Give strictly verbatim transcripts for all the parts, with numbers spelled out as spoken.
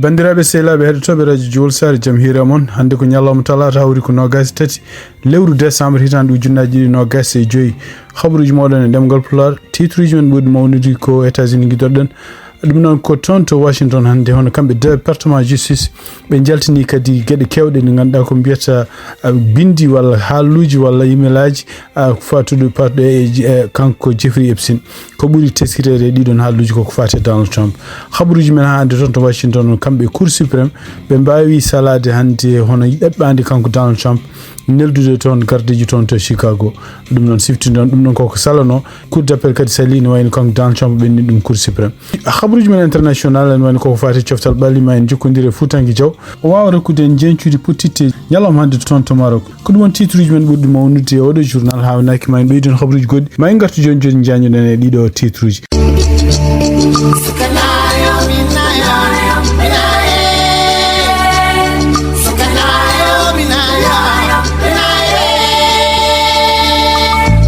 Banndiraaɓe, sehilaaɓe, heɗotooɓe Radio Jowol Saare, jam hiire mon. Hannde ko ñalawma talaata, hawri ko noogaas e tati lewru décembre, hitaande ujunnaaji ɗiɗi noogaas e joy. Habaruuji mooɗon e ɗemngal Pulaar. Titruuji men ɓurɗi mawnude ko États-Unis ngiɗoɗen. Ɗum noon ko toon to Washington hannde, hono kamɓe département justice, ɓe njaltini kadi geɗe keewɗe ɗe ngannduɗaa ko mbiyata, ah, binndi walla haaluuji walla emailaaji, ah, fatuɗo parɗo e, e kanko Jeffrey Epstein. Ko ɓuri teskireede e ɗiɗon haaluuji ko ko faati e Donald Trump. Habaruuji men haa hannde toon to Washington, kamɓe Cour suprême, ɓe mbaawi salaade hannde hono ɗaɓɓaande kanko Donald Trump neldude toon gardiijo toon to Chicago. Ɗum noon siftinɗon, ɗum noon koko salanoo. Cour d'appel kadi salii, ene wayno kanko Donald Trump ɓenni ɗum Cour suprême. Habaruuji men international, ene wayno koko faati e coftal ɓalli, ma en jokkondire e Fuutanke Jaw. O waawa rokkude en jeñcuuji pottitte ñalawma hannde toon to Maroc. Ko ɗum woni titruuji men ɓurɗi mawnude e oɗo journal. Haawnaaki ma en ɓeydu heen habaruuji goɗɗi. Ma en ngartu jooni jooni njañoɗen e ɗiɗo titruuji.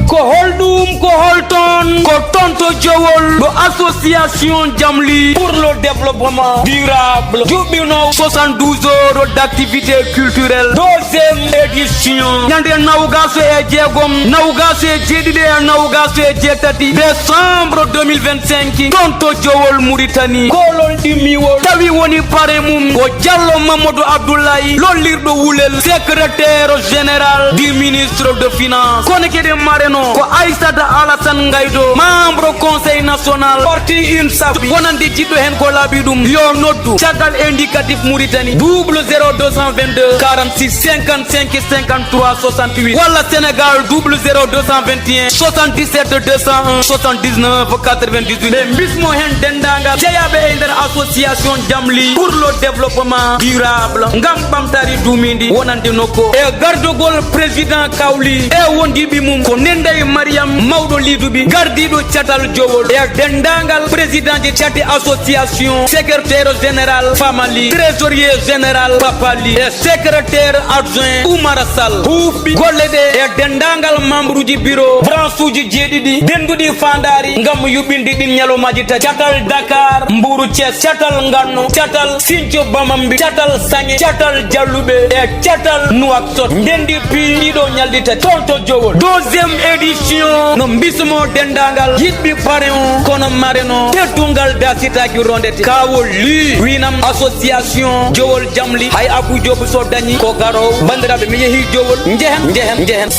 Ko holɗum, ko holton? Ko toon to Jowol ɗo association Jamli pour le développement durable juɓɓino soixante-douze heures d'activité culturelle, deuxième édition, ñande nawgaso e jeegom, nawgaso e jeeɗiɗi e nawgaso e jeetati décembre deux mille vingt-cinq, toon to Jowol Mauritanie. Kolol ɗimmiwol tawi woni pare mum ko Diallo Mamadou Abdoulaye, lollirɗo Wulel, secrétaire général du ministre de finance. Kono kadi mareno ko Aissata Alassane Ngaydo, membre conseil national parti UNSAF, wonande jiɗɗo heen ko laaɓi ɗum, yo noddu caggal indicatif Mauritanie, double zéro deux cent vingt-deux quarante-six cinquante-cinq cinquante-trois soixante-huit, walla Sénégal, double zéro deux cent vingt et un soixante-dix-sept deux cent un soixante-dix-neuf quatre-vingt-dix-huit. Ɓe mbismo heen denndaangal jeyaaɓe e nder association Jamli pour le développement durable ngam ɓamtaare duumiindi wonande nokku e gardagol président Kawli e wondiiɓe mum ko Nendey Mariam, mawɗo liiduɓe, gardiiɗo catal Jowol, e denndaangal président ji cate association, secrétaire général Famali, trésorier général Papali, e secrétaire adjoint Oumar Sall. Huufɓe golle ɗe e denndaangal membre uji bureau, branche uji jeeɗiɗi dennduɗi faandaari ngam yuɓɓinde ɗin ñalawmaaji tati. Catal Dakar, Mbour, Thiès, catal Nganno, catal Sinthiou Bamambé, catal Sañe, catal Jalluɓe e catal Nouakchott. Ndenndi piiɗo ñalɗi tati toon to Jowol. Deuxième édition no mbismo denndaangal yiɗɓe pare on, kono mareno teddungal dasitaaki rondete. Kaawol lii wiinam association Jowol Jamli, hay Abou Diop so dañi ko garoowo. Banndiraaɓe, mi yehii Jowol, njehen, njehen, njehen.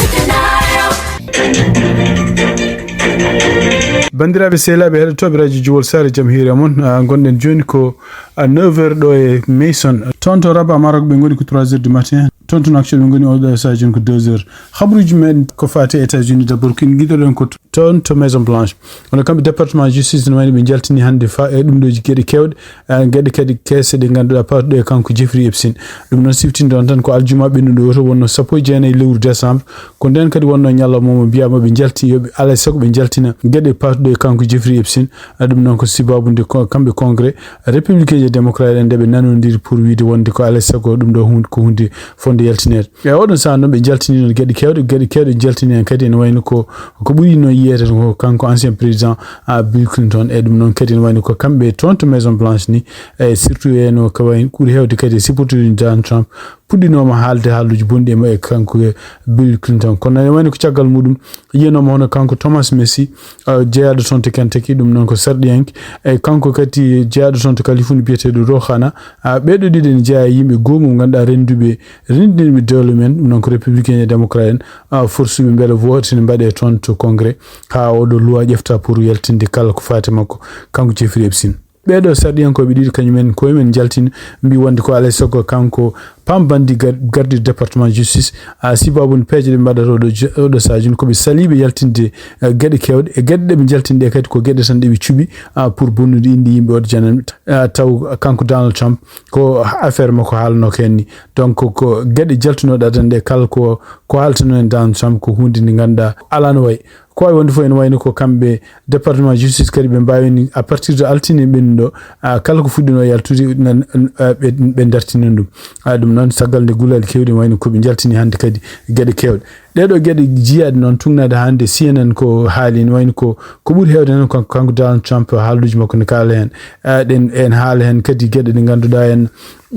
Banndiraaɓe, sehilaaɓe, heɗotooɓe Radio Jowol Saare, jam hiire mon. Ah, ngonɗen jooni ko à neuf heures ɗo e Mason. Toon to Rabat Maroc ɓe ngoni ko trois heures du matin. Toon to Nouakchott ɓe ngoni oɗo sahaa jooni ko deux heures. Habaruuji men ko faati e États-Unis d'abord, ko ngiɗoɗen ko toon to Maison Blanche. Kono kamɓe département justice no wayno ɓe njaltini hannde fa e ɗum ɗooji geɗe keewɗe, eh, geɗe kadi keese ɗe ngannduɗaa pawɗe e kanko Jeffrey Epstein. Ɗum noon siftinɗon tan ko aljuma ɓennuɗo o to wonno sappo e jeenayi lewru décembre. Ko ndeen kadi wonno ñalawma mo mbiyaama ɓe njalti, yo ɓe alaa e sago ɓe njaltina geɗe pawɗe e kanko Jeffrey Epstein. Ah, ɗum noon ko sibaabu nde ko-, kamɓe Congrès républicain e démocrate en nde ɓe nanondiri pour wiide wonde ko alaa e sago ɗum ɗo hunde, ko hunde fotnde yaltineede. E oɗon sahaa noon ɓe njaltini noon geɗe keewɗe, geɗe keewɗe njaltini heen kadi ene wayno ko, ko ɓuri noon yiyeede ko kanko ancien président, ah, Bill Clinton. E ɗum noon kadi ene wayno ko kamɓe toon to Maison Blanche ni, e surtout e no ko wayi ɓuri heewde kadi e supporter uji Donald Trump puɗɗinooma haalde haaluuji bonɗi e ma-, e kanko e Bill Clinton. Kono ene wayno ko caggal muɗum yiyanooma hono kanko Thomas Massie, ah, jeyaaɗo toon to Kentucky, ɗum noon ko sarɗiyanke. E kanko kadi jeyaaɗo toon to Californie biyeteeɗo Rohana. Ah, ɓeeɗo ɗiɗo ene jeyaa e yimɓe goomu mo ngannduɗaa rennduɓe, renndinɓe dowle men, ɗum noon ko républicain e démocrate en, ah, forsuɓe mbele vote ne mbaɗe toon to Congrès, haa oɗo loi ƴefta pour yaltinde kala ko faati makko, kanko Jeffrey Epstein. Ɓeeɗo sarɗiyankooɓe ɗiɗo kañum en koye men njaltini, mbi wonde ko alaa e sago kanko pambanndi gar-, gardiiɗo département justice, a sibaabu no peeje ɗe mbaɗata oɗo jo-, oɗo sahaa jooni ko ɓe saliiɓe yaltinde, eh, geɗe keewɗe. E geɗe ɗe ɓe njaltini ɗe kadi ko geɗe tan ɗe ɓe cuɓi, ah, pour bonnude innde yimɓe oɗo janani. Ah, taw kanko Donald Trump ko affaire makko haalanoo ko heen ni. Donc ko geɗe jaltunooɗe adan ɗe kala ko, ko haaltanoo heen Donald Trump ko huunde nde ngannduɗaa alaa no wayi. Ko wawi wonde fof, ene wayno ko kamɓe département justice kadi ɓe mbawini à partir de altine ɓennuɗo, ah, kala ko fuɗɗino yaltude nan, ah, ɓe, ɓe dartini ɗum. Ah, ɗum noon, caggal nde gullali kewɗi, wayno ko ɓe jaltini hannde kadi geɗe kewɗe. Ɗeɗo geɗe jiyaɗe noon tugnaade hannde C N N ko haali, ene wayno ko, ko ɓuri heewde heen ko kanko Donald Trump, haalduuji makko ne kaala heen. Ah, ɗen, en haala heen kadi geɗe ɗe ngannduɗaa en,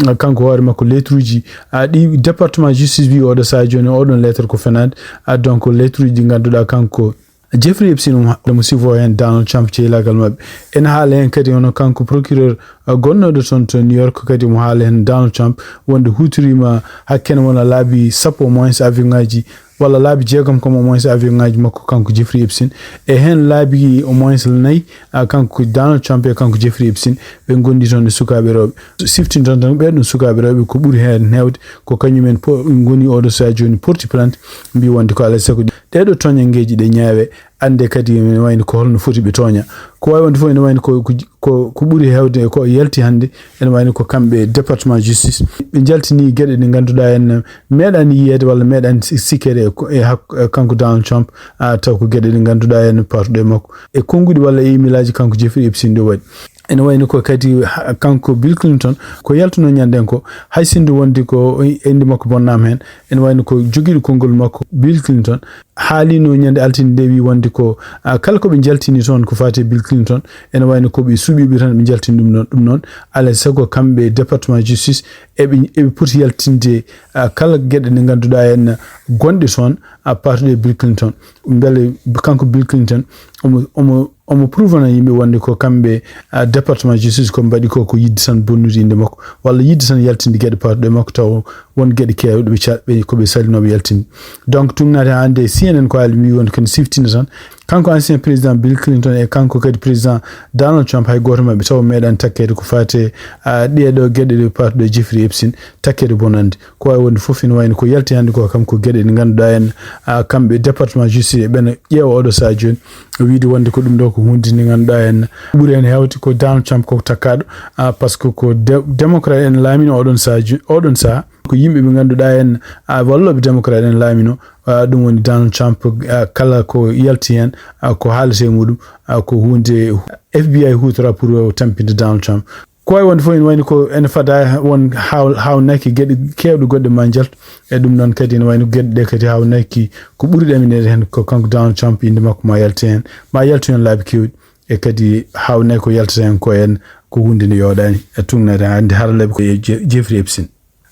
ah, kanko hoore makko lettre uji, ah, ɗi département justice wi oɗo sahaa jooni, oɗon lettre ko fenaande. Ah, donc lettre uji ɗi ngannduɗaa kanko Jeffrey Epstein omo, omo sifo heen Donald Trump ceylaagal maɓɓe. Ene haala heen kadi hono kanko procureur, uh, gonnooɗo toon to New York kadi omo haala heen Donald Trump wonde huutoriima hakkene wona laabi sappo au moins avion ŋaaji walla laabi jeegom kam au moins avion ŋaaji makko kanko Jeffrey Epstein. E heen laabi au moins nayi, uh, kanko Donald Trump e kanko Jeffrey Epstein ɓe ngondi toon e sukaaɓe rewɓe. Siftin toon tan ɓee ɗum sukaaɓe rewɓe ko ɓuri heen heewde ko kañumen po-, ngoni oɗo sahaa jooni porti plainte mbi wonde ko alaa e sago ɗeɗo toñanngeeji ɗe ñaawe, annde kadi ene wayno ko holno foti ɓe tooña. Ko wawi wonde fof ene wayno ko, ko, ko, ko ɓuri heewde ko yalti hannde, ene wayno ko kamɓe département justice. Ɓe jaltini geɗe ɗe ngannduɗaa en meeɗani yiyeede walla meeɗani si-, sikkeede e ko, e hak-, e kanko Donald Trump, ah, taw ko geɗe ɗe ngannduɗaa en parɗo e makko. E konnguɗi walla e email aji kanko Jeffrey Epstein ɗo waɗi. Ene wayno ko kadi ha-, kanko Bill Clinton, ko yaltuno ñanden ko, hay sinno wonde ko inde makko bonnaama heen, ene wayno ko jogiiɗo konngol makko Bill Clinton, haalino ñande altine nde wi wonde ko, ah, kala ko ɓe jaltini toon ko faati e Bill Clinton, ene wayno ko ɓe suɓiiɓe tan ɓe jaltini ɗum ɗon. Ɗum noon, alaa e sago kamɓe département justice eɓe, eɓe poti yaltinde, ah, kala geɗe ɗe ngannduɗaa en gonɗe toon à partir de Bill Clinton. Mbele kanko Bill Clinton omo, omo, omo provana yimɓe wonde ko kamɓe, ah, département justice ko mbaɗi ko, ko yidde tan bonnude inde makko, walla yidde tan yaltinde geɗe parɗe makko, taw won geɗe keewɗe ɓe ca-, ɓe, ko ɓe salinooɓe yaltinde. Donc, tugnaade hannde C N N ko haali wi wonde kene siftina tan. Kanko ancien président Bill Clinton e kanko kadi président Donald Trump, hay gooto maɓɓe taw meeɗani takkeede ko faati, ah, ɗeɗo geɗe ɗe parɗo Jeffrey Epstein, takkeede bonande. Ko wawi wonde fof ene wayno ko yalti hannde ko kam ko geɗe ɗe ngannduɗaa en, ah, kamɓe département justice e ɓena ƴeewa oɗo sahaa jooni, wiide wonde ko ɗum ɗo ko huunde nde ngannduɗaa en ɓuri heen heewde ko Donald Trump ko takkaaɗo, ah, par ce que ko de-, démocrate en laamino oɗon sahaa jo-, oɗon sahaa. Ko yimɓe ɓe ngannduɗaa en, ah, wallooɓe démocrate en laamino, ah, ɗum woni Donald Trump, ah, kala ko yalti heen, ah, ko haalete e muɗum, ah, ko huunde F B I huutora pour tampinde Donald Trump. Ko wawi wonde fof ene wayno ko ene fada won haaw-, haawnaki geɗe keewɗe goɗɗe ma njaltu. E ɗum noon kadi ene wayno geɗe ɗe kadi haawnaki ko ɓuri ɗaminede heen ko kanko Donald Trump inde makko ma yalti heen, ma yaltu heen laabi keewɗi. E kadi haawnaki ko yaltata heen ko en ko huunde nde yooɗaani e tugnaade hannde haralleeɓe ko e Je-, Jeffrey Epstein.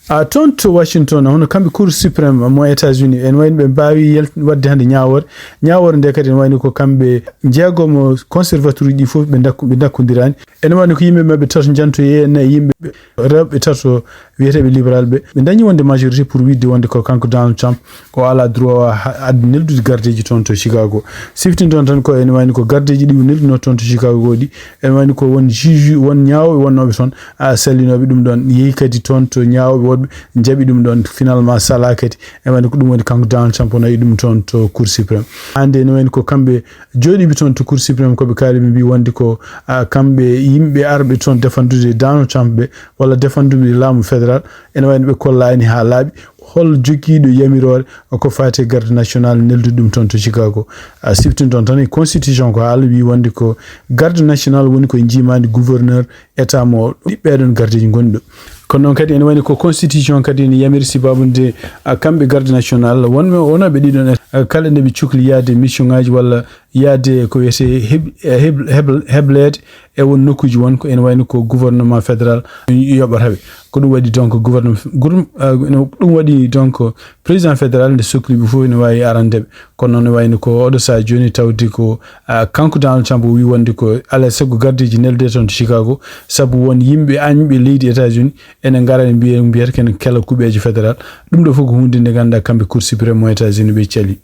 A toon to Washington, hono kamɓe Cour suprême mo États-Unis, en wayno ɓe mbaawi yel-, waɗde hannde ñaawoore. Ñaawoore nde kadi ene wayno ko kamɓe jeegomo conservatoire uji ɗi fof ɓe ndakku-, ɓe ndakkodiraani. Ene wayno ko yimɓe maɓɓe tato njantoye, nayi yimɓe rewɓe tato wiyeteeɓe libéral ɓe. Ɓe dañi wonde majorité pour wiide wonde ko kanko Donald Trump o alaa droit ha-, adde neldude gardeeji toon to Chicago. Siftinton tan ko ene wayno ko gardeeji ɗi o nelduno toon to Chicago ɗi. Ene wayno ko won juge, won ñaawooɓe wonnooɓe toon, a, sallinooɓe ɗum ɗoon. Yehi kadi toon to ñaawooɓe woɗɓe njaɓi ɗum ɗoon. Finalement, salaa kadi. Ene wayno ko ɗum woni kanko Donald Trump o nawi ɗum toon to Cour suprême. Hannde ene wayno ko kamɓe jooɗiiɓe toon to Cour suprême ko ɓe kaali, ɓe mbii wonde ko, a, kamɓe yimɓe arɓe toon defandude Donald Trump ɓe, walla defandude laamu fédéral, ene wayno ɓe kollaani haa laaɓi hol jogiiɗo yamiroore ko faati e garde national neldude ɗum toon to Chicago. A, siftinton tan e constitution ko haala wii wonde ko garde national woni ko njiimaandi gouverneur état mo ɓeɗon gardeeji ngoni ɗo. Kono noon kadi ene wayno ko constitution kadi ene yamiri sibaabu nde, a, kamɓe garde national wonɓe, wonooɓe ɗiɗon, a, kala nde ɓe cukli yaade mission ŋaaji walla yaade ko wiyetee heb-, heb-, heb-, hebleede e won nokkuuji won ko ene wayno ko gouvernement fédéral yoɓata ɓe. Ko ɗum waɗi donc gouvernement, gouvernement, ah, no, ɗum waɗi donc président fédéral nde sokli ɓe fof ene waawi arande ɓe. Kono noon ne wayno ko oɗo sahaa jooni tawde ko, ah, kanko Donald Trump o wii wonde ko alaa e sago gardeeji nelde toon to Chicago, sabu won yimɓe añɓe leydi États-Unis ene ngara ene mbiya, mbiyata ko ene kela kuɓeeje fédéral. Ɗum ɗo fof ko huunde nde ngannduɗaa kamɓe Cour suprême mo États-Unis ɓe cali.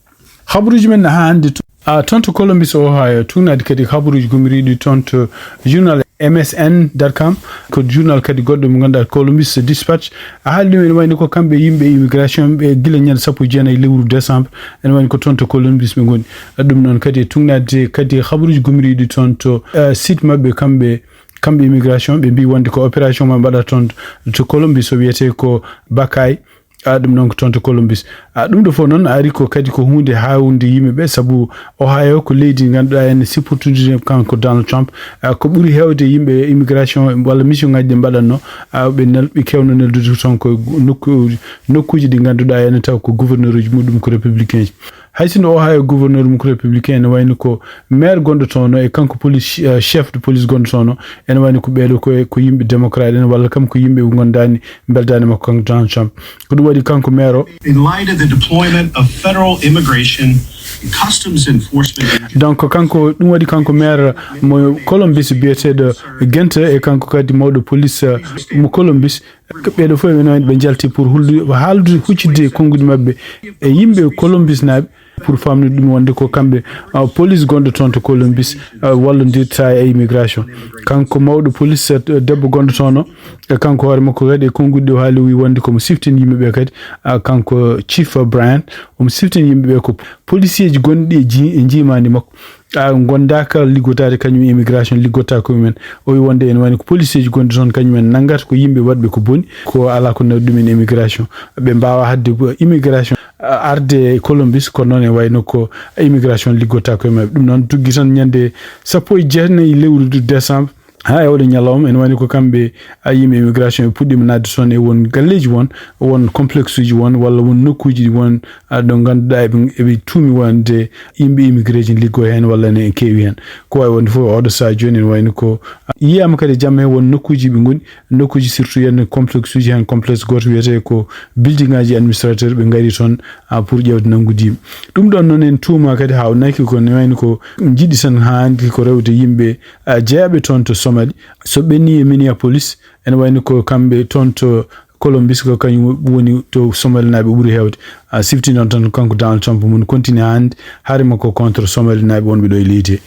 Habaruuji men haa hannde to-, a, toon to Columbus, Ohio, tugnaade kadi habaruuji gumiriiɗi toon to journal M S N dot com, ko journal kadi goɗɗo mo ngannduɗaa Columbus Dispatch. A haali ɗum ene wayno ko kamɓe yimɓe immigration ɓe gila ñande sappo e jeenayi lewru décembre, ene wayno ko toon to Columbus ɓe ngoni. Ɗum noon kadi e tugnaade kadi habaruuji gumiriiɗi toon to, eh, site maɓɓe kamɓe, kamɓe immigration, ɓe mbii wonde ko opération maɓɓe mbaɗa toon to Columbus o wiyetee ko Buckeye. A ɗum noon ko toon to Columbus. A ɗum ɗo fof noon ari ko kadi ko huunde haawnde yimɓe ɓe, sabu Ohio ko leydi ngannduɗaa ene sipportondiri kanko Donald Trump. A ko ɓuri heewde yimɓe immigration walla mission ngaji ɗi mbaɗatno, a ɓe nel-, ɓe kewno neldude toon ko nokku-, nokkuuji ɗi ngannduɗaa ene taw ko gouverneur uji muɗum ko républicain ji. Hay sinno Ohio gouverneur mum ko républicain, ene wayno ko maire gonɗo toon o e kanko police, eh, chef de police gonɗo toon o, ene wayno ko ɓeeɗo ko, ko yimɓe démocrate en walla kam ko yimɓe ɓe ngondaani mbeldaani makko kanko Donald Trump. Ko ɗum waɗi kanko maire o. In light of the deployment of federal immigration and customs enforcement agents. Donc kanko, ɗum waɗi kanko maire mo Columbus biyeteeɗo Genter e kanko kadi mawɗo police, eh, mo Columbus. Ɓeeɗo fof ɓe noon ɓe njalti pour hulde, haaldude, huccitde konnguɗi maɓɓe e yimɓe Columbus naaɓe pour famnude ɗum wonde ko kamɓe, ah, police gonɗo toon to Columbus, ah, wallondirta e immigration. Kanko mawɗo police, eh, debbo gonɗo toon o, e kanko hoore makko kadi e konnguɗi ɗi o haali o wi wonde komo siftini yimɓe ɓe kadi, ah, kanko Chief Brian, omo siftini yimɓe ɓe ko policier ji gonɗi e ji-, e njiimaandi makko. A gondaaka liggotaade kañum immigration liggotaako mumen. O wi wonde ene wayno ko police ji gonɗi toon kañum en nanngata ko yimɓe waɗɓe ko boni, ko alaa ko nawi ɗum en immigration. Ɓe mbaawa haɗde immigration, a, arde e Columbus, kono noon e wayno ko immigration liggotaako e maɓɓe. Ɗum noon tuggi tan ñande sappo e jeenayi lewru décembre. Haa e oɗo ñalawma, ene wayno ko kamɓe, a, yimɓe immigration ɓe puɗɗiima naatde toon e won galleeji won, won complexe uji won, walla won nokkuuji ɗi won, a, ɗo ngannduɗaa eɓe, eɓe tuumi wonde yimɓe immigré ji liggo heen walla ne keewi heen. Ko waawi wonde fof oɗo sahaa jooni ene wayno ko, a, yiyaama kadi jamma heen won nokkuuji ɓe ngoni, nokkuuji surtout yen complexe uji heen, complexe gooto wiyetee ko building aji administrateur ɓe ngari toon, a, pour ƴeewde nanngude yimɓe. Ɗum ɗoon noon en tuuma kadi haa o naki ko ne wayno ko jiɗi tan haa hanki ko rewde yimɓe a, jeyaaɓe toon to Somali, so ɓenni e Minneapolis, ene wayno ko kamɓe toon to Columbus, ko kañum woni to Somalinaaɓe ɓuri heewde. A, sifti noon tan kanko Donald Trump mun continue hannde, hare makko contre Somalinaaɓe wonɓe ɗo e leydi he.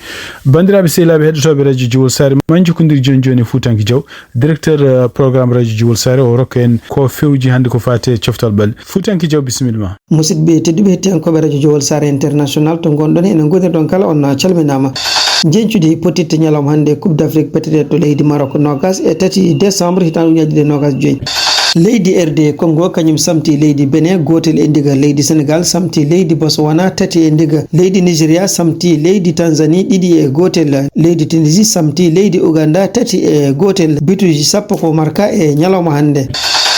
Banndiraaɓe sehilaaɓe heɗotooɓe Radio Jowol Saare, ma en njokkondir jooni jooni e Fuutanke Jaw, directeur, eh, programme Radio Jowol Saare, o rokka en ko fewji hannde ko faati e coftal ɓalli. Fuutanke Jaw, bisimilla ma. Musidɓe tedduɓe, hettiyankooɓe Radio Jowol Saare International to ngonɗon, ene ngonirɗon kala, on calminaama. Njeñcudi potitte ñalawma hannde Coupe d'Afrique peteteeɗo to leydi Maroc, noogas e tati décembre hitaande ujunaaji ɗiɗi e noogas joy. Leydi R D Congo kañum samti leydi Benin, gootel e ndiga. Leydi Sénégal samti leydi Botswana, tati e ndiga. Leydi Nigeria samti leydi Tanzanie, ɗiɗi e gootel. Leydi Tunisie samti leydi Ouganda, tati e gootel. Bituuji sappo ko marka e ñalawma hannde.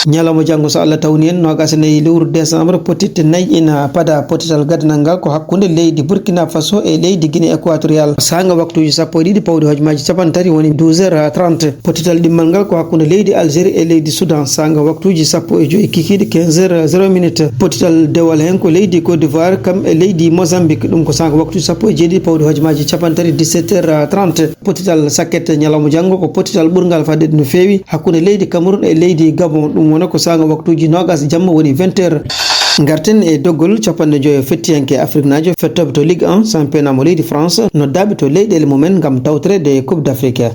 Ñalawma janngo, so Allah tawni en, noogas e nayi lewru décembre, potitte nayi ina pada. Potital gadanal ngal ko hakkunde leydi Burkina Faso e leydi Guinée Équatoriale. Saanga waktuuji sappo e ɗiɗi pawɗi hojmaaji capanɗe tati woni douze heures trente. Potital ɗimmal ngal ko hakkunde leydi Algérie e leydi Soudan. Saanga waktuuji sappo e joy kikiiɗe, quinze heures zéro minute. Potital dewal heen ko leydi Côte d'Ivoire, kam e leydi Mozambique. Ɗum ko saanga waktuuji sappo e jeeɗiɗi pawɗi hojmaaji capanɗe tati, dix-sept heures trente. Potital sakket ñalawma janngo ko potital ɓurngal faadeede no feewi hakkunde leydi Cameroun e leydi Gabon. Ɗum wona ko saanga waktuuji noogas jamma woni vingt heures. Ngarten e doggol capanɗe joyo fettiyanke Afriknaajo fettooɓe to Ligue un, championnat mo leydi France, noddaaɓe to leyɗeele mumen ngam tawtoreede Coupe d'Afrique.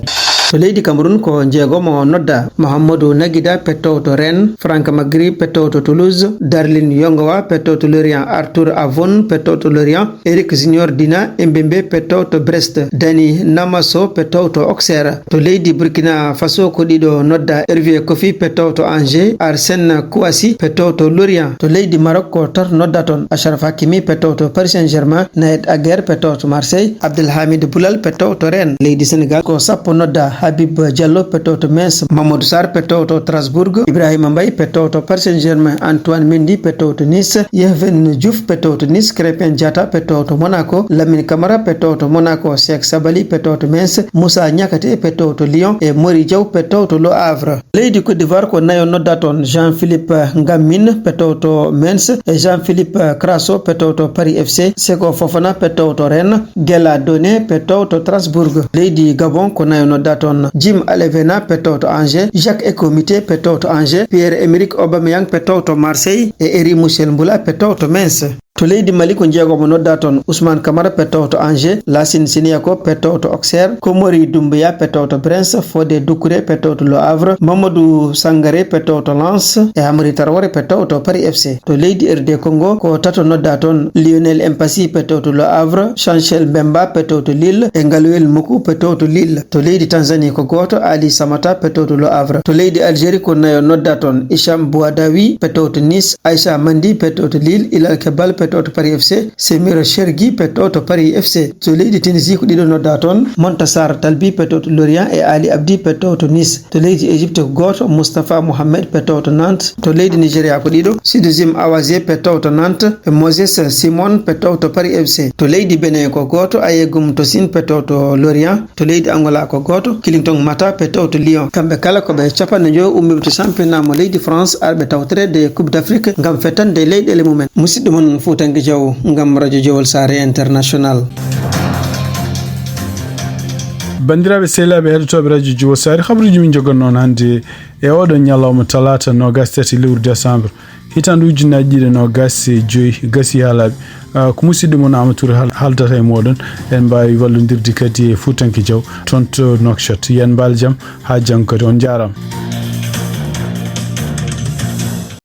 To leydi Cameroun ko jeegomo nodda, Mahamadou Nagida pettowo to Rennes, Franck Magri pettowo to Toulouse, Darlin Yongowa pettowo to Lorient, Arthur Avon pettowo to Lorient, Eric Junior Dina Embembe pettowo to Brest, Dani Namaso pettowo to Auxerre. To leydi Burkina Faso ko ɗiɗo nodda, Hervé Kofi pettowo to Angers, Arsène Kouassi pettowo to Lorient. To leydi Maroc ko tato nodda toon, Achraf Hakimi pettowo to Paris Saint-Germain, Naïd Aguer pettowo to Marseille, Abdelhamid Boulal pettowo to Rennes. Leydi Sénégal ko sappo nodda, Habib Diallo pettowo to Metz, Mamadou Sarr pettowo to Strasbourg, Ibrahima Mbaye pettowo to Paris Saint-Germain, Antoine Mendy pettowo to Nice, Yehven Diouf pettowo to Nice, Crépin Diatta pettowo to Monaco, Lamine Camara pettowo to Monaco, Cheikh Sabali pettowo to Metz, Moussa Niakhaté pettowo to Lyon e Mori Diaw pettowo to Le Havre. Leydi Côte d'Ivoire ko nayo nodda toon, Jean-Philippe Ngamin pettowo to Metz e Jean-Philippe Crasso pettowo to Paris F C, Seko Fofana pettowo to Rennes, Gela Done pettowo to Strasbourg. Leydi Gabon ko nayo nodda toon, Jim Alevena pettowo to Angers, Jacques Ekomite pettowo to Angers, Pierre-Emerick Aubameyang pettowo to Marseille e Eri Michel Mbula pettowo to Metz. To leydi Mali ko jeegomo nodda toon: Ousmane Camara, pettoto Angers, Lassine Siniako, pettoto Auxerre, Komori Doumbouya, pettoto Brens, Fodé Doucouré, pettoto Le Havre, Mamadou Sangaré, pettoto Lens, e Hamri Traoré, pettoto Paris F C. To leydi R D Congo ko tato nodda toon: Lionel Mpasi, pettoto Le Havre, Chancel Mbemba, pettoto Lille, e Ngaluel Moku, pettoto Lille. To leydi Tanzanie ko gooto: Ali Samata, pettoto Le Havre. To leydi Algérie ko nayo nodda toon: Hicham Bouadaoui, pettoto Nice, Aïcha Mandi, pettoto Lille, Ilal Kebal, pettoto Paris F C, Semir Chergui, pettoto Paris F C. To leydi Tunisie ko ɗiɗo nodda toon: Montassar Talbi, pettoto Lorient, e Ali Abdi, pettoto Nice. To leydi Égypte ko gooto: Moustapha Mohamed, pettoto Nantes. To leydi Nigeria ko ɗiɗo: Sidozim Awaze, pettoto Nantes, e Moses Simon, pettoto Paris F C. To leydi Benin ko gooto: Ayegum Tosin, pettoto Lorient. To leydi Angola ko gooto: Clinton Mata, pettoto Lyon. Kamɓe kala ko ɓe capanɗe njoyo ummiiɓe to championnat mo leydi France, arɓe tawtoreede Coupe d'Afrique ngam fettande leyɗeele mumen. Musidɗo mon Fuutanke Jaw ngam Radio Jowol Saare International. Banndiraaɓe sehilaaɓe heɗotooɓe Radio Jowol Saare, habaruuji min njogannoo on hannde e oɗo ñalawma talaata noogaas tati lewru décembre, hitaande ujunnaaji ɗiɗi e noogaas e joy, gasi haa laaɓi. Ah, ko musidɗo mon Amadou Touré hal-, haaldata e mooɗon. En mbaawi wallondirde kadi e Fuutanke Jaw toon to Nouakchott. Yo en mbaal jam haa janngo kadi. On njaaraama.